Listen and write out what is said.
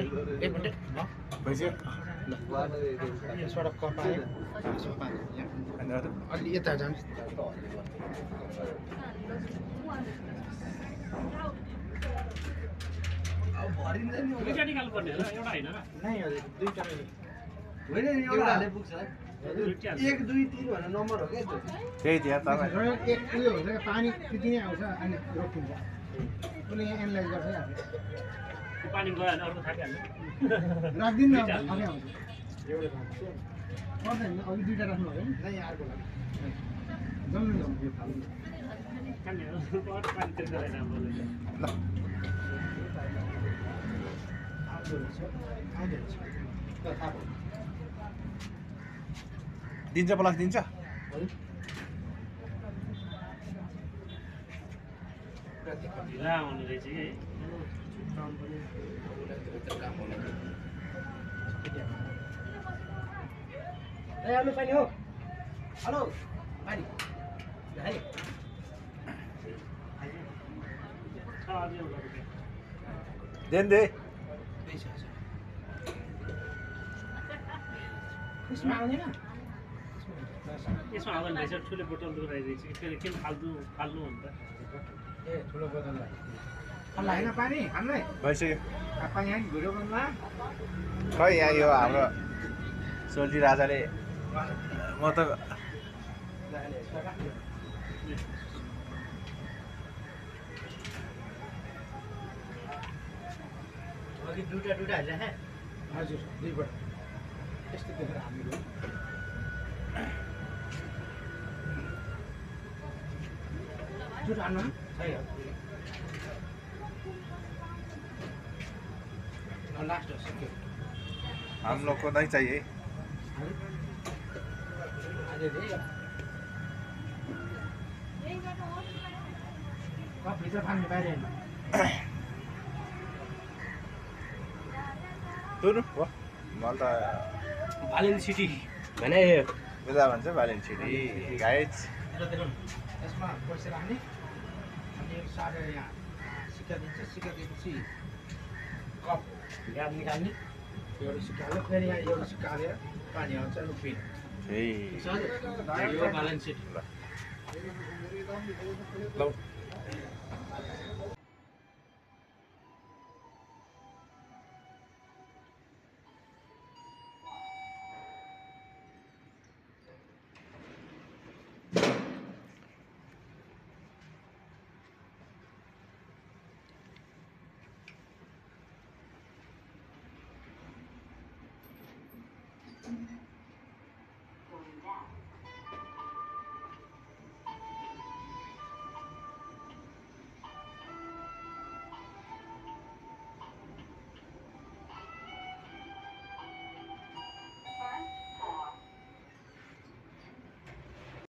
एक मिनट भइसक्यो सडक कप आयो 505 अनि अरू अलि यता जान्छ दुईटा निकाल्नु पर्ने होला एउटा हैन र नै हजुर दुईटा होइन नि एउटा हाले पुग्छ एक दुई तिन भनेर नम्बर हो क्या त्यो त्यही थियो तपाईँ एक उयो हुन्छ क्या पानी त्यति नै आउँछ अनि रोकिन्छ उसले यहाँ एनालाइज गर्छ क्या त्यो पानी गयो भने अर्को थाकिहाल्छ राख्दिनु न अघि आउँछ एउटै पर्दैन अघि दुईटा राख्नु भयो नि नै अर्को लाग्छ जम्नु यो फाल्नु पानी पानी त्यो गरेर राम्रो ल आउँदो रहेछ थाहा भयो दिन्छ प्लस दिन्छ ढिला हुने रहेछ कि ए आलु पानी हो हेलो पानी हाले देन दे त्यसमा आउँदैन यसमा आउँदैन रहेछ ठुलो बोतल दुखाइरहेछ फेरि किन फाल्नु हो नि त ए ठुलो बोतललाई खाल्ला होइन पानी हामीलाई भइसक्यो पानी आयो भिडियो गर्नुमा खै यहाँ यो हाम्रो सोल्टी राजाले म त अघि दुईटा हालिराखे हजुर दुईबाट यस्तो देखेर हामीले दुध हाल्नु लास्ट हो सक्यो हम लोग को नहीं चाहिए भित्र पानी बाहिर तुरु हो मलाई त भालेन सिटी भने बेला भन्छ भ्यालेन्सिटी गाइज यसमा पैसा राख्ने अनि एक सारेर यहाँ सिक्का दिन्छ सिक्का दिएपछि कप गाड निकाल्ने एउटा सिक्का हाल्यो फेरि यहाँ एउटा सिक्का हालेर पानी आउँछ अनि पिन ए भालेन सिटी ल